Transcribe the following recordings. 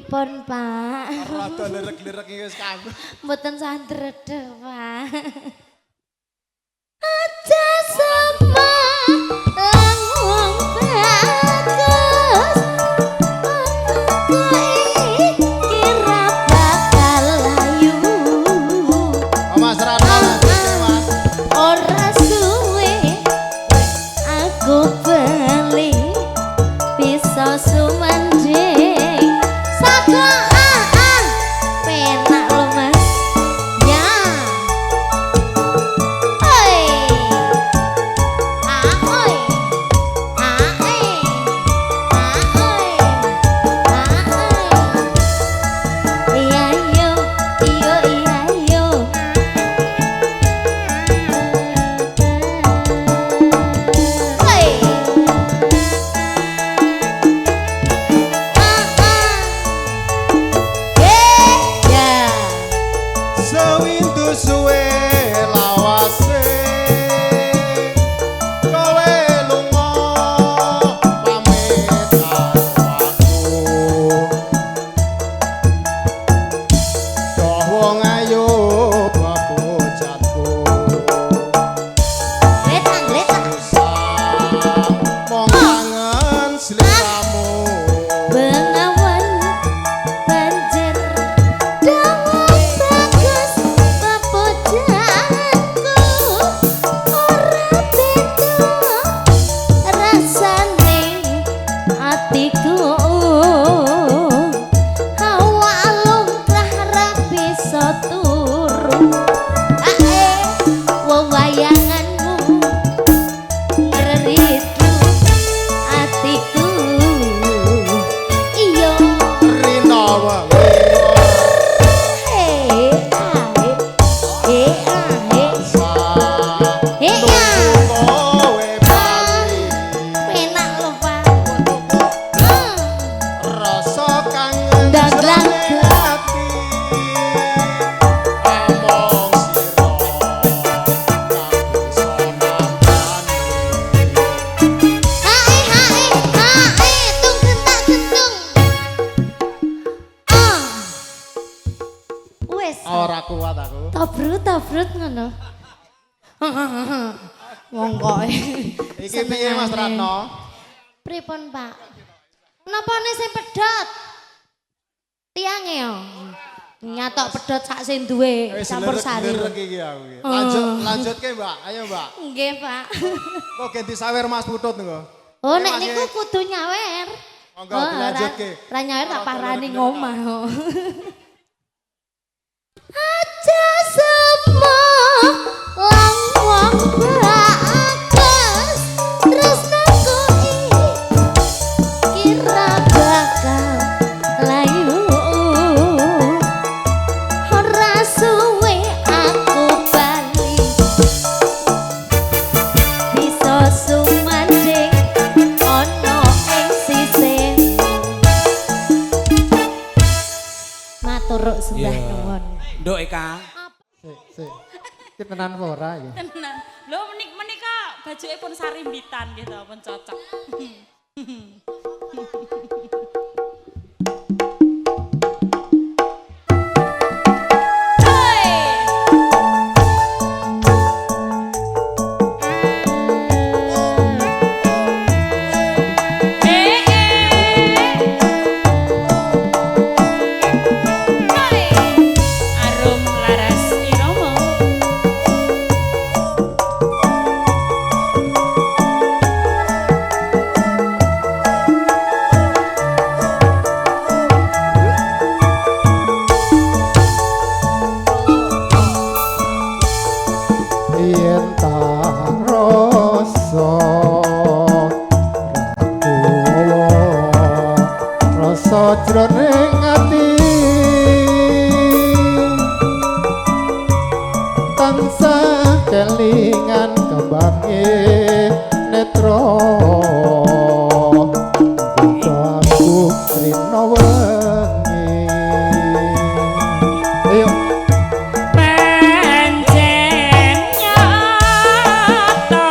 Pripun, Pak? Rada lerek-lerek iki wis kanggo. Mboten sandredeg, Pak. Aja sama lang wong bagus. Kira bakal layu. Oh, Mas Rano lanjutke, Mas. Ora suwe aku beli bisa sumanding saka ah penak lho Mas ya oi ah oi ah eh ah oi ah oi iya yo iyo iya yo. Hei. Ah ah. Eh, ya. Sewindu suwe lawase kowe lunga pamit karo aku. Doh wong ayu bebojatku Gletak, gletak. susah mong kangen sliramu. Bengawan banjir dawuh bagus bebojanku ora beda rasane atiku hawa lumrah ra bisa turu ae wewayanganmu ngreridu atiku iya. Rina wengi He ae he ae he ya kowe bali penak lho Pak. Rasa kangen Dagang. jroning ati among sira kang bisa nambani. Hae hae hae tung gentak gentung ah wes Ora kuat aku. Tobrut tobrut ngono wong kok Iki piye Mas Ratno? Pripun Pak? Napane sing pedhot? Tiange yo. Nyatok pedhot sak sing duwe Wis campur sari. lerek iki aku iki. Lanjut lanjutke Mbak. Ayo Mbak. Nggih, Pak. Kok ganti sawer Mas Putut niku? Oh, nek Mas, niku kudu nyawer. Monggo Oh, dilanjutke. Ra nyawer tak parani ngomah. Aja semua lang wong bagus tresnaku kira bakal layu ora suwe aku bali bisa sumanding ana ing sisihmu matur sembah nuwun. Nduk Eka. Sik, sik. Iki tenan apa ora iki? Tenan. Lho menika bajuke pun sarimbitan gitu, pun cocok. Hoi. Eh, eh. Hoi. Arum laras irama. Yen tak rasa rakuwa rasa jroning ati tansah kelingan kembange netra aku rina wengi. Ayo. Pancen nyata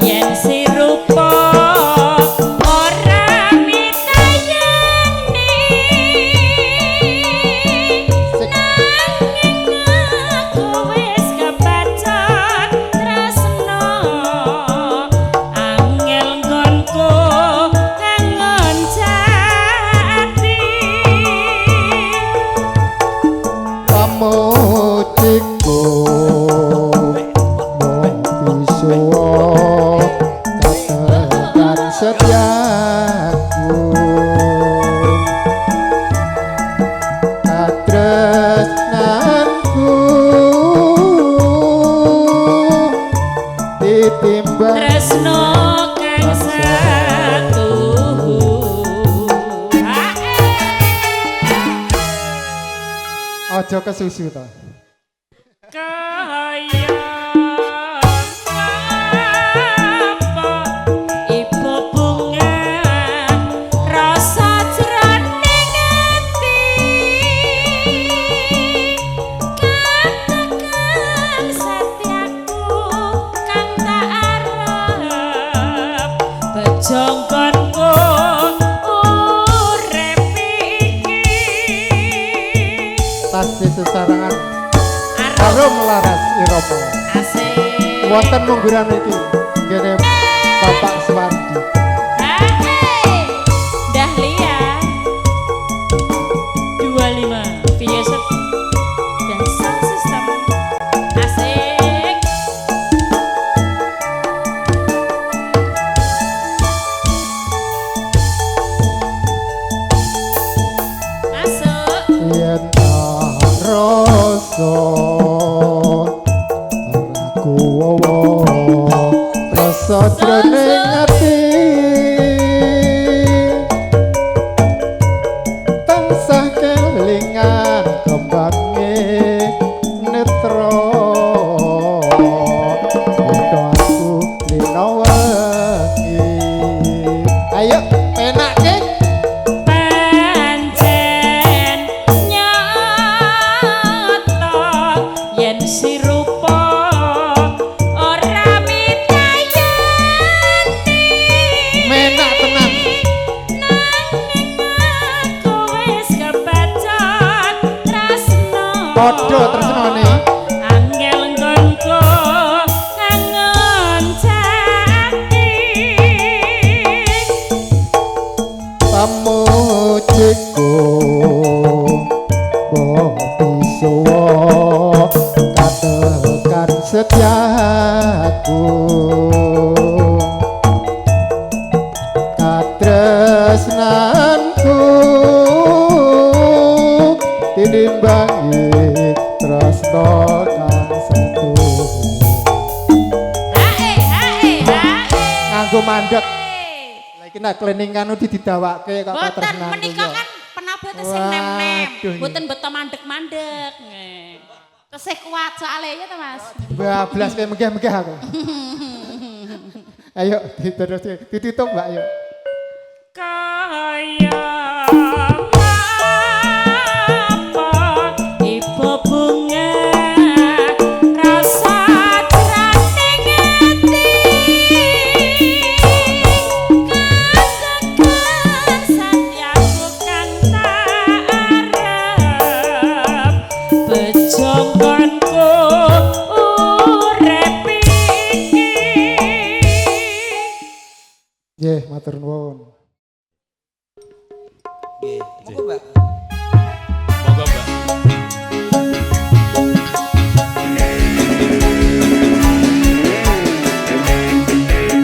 yen sirupa ora mitayani. Setyaku katresnanku ditimbang tresno kang satuhu. Aja kesusu to. Kaya apa ibu bunga rasa jroning ati katekan setyaku kang tak arep bejongkonku urip iki. Tasih sesarengan arum laras irama. Asik. Wonten mungguran iki ngene Bapak Suwardi. Dahlia 25 Vinyasa dan sound system. Asik. Masuk. Yen tak rasa ora kuwowo rasa jroning ati tansah kelingan kembange netra kutha aku lina wengi. Ayo penakke. Pancen nyata yen sirupa ora mitayani Menak tenan. Nanging aku wis kebacut tresno. Padha tresnane. Angel nggonku ngangoncaki. Pamujiku bisuwa katekan setyaku katresnanku tinimbangi tresno kang satu. Hae hae hae. Nganggo mandek. Lah iki nek kleningan udah didawake kok Boten katresnanku. menika kan penabuh tesih nem-nem. Waduh, iya. Boten beto mandek-mandek. Nggih. Tesih kuat soalnya ya to Mas. Bablas kayak megah-megah aku. Ayo diterus ditutup Mbak yuk. Kaya apa ibu bunga rasa jroning ati katekan satyaku kang tak arep bejongkonku urip iki. Nggih, matur nuwun. Nggih, monggo Mbak. Monggo, Mbak. Hae.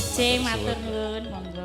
Nggih, Cing matur nuwun, monggo.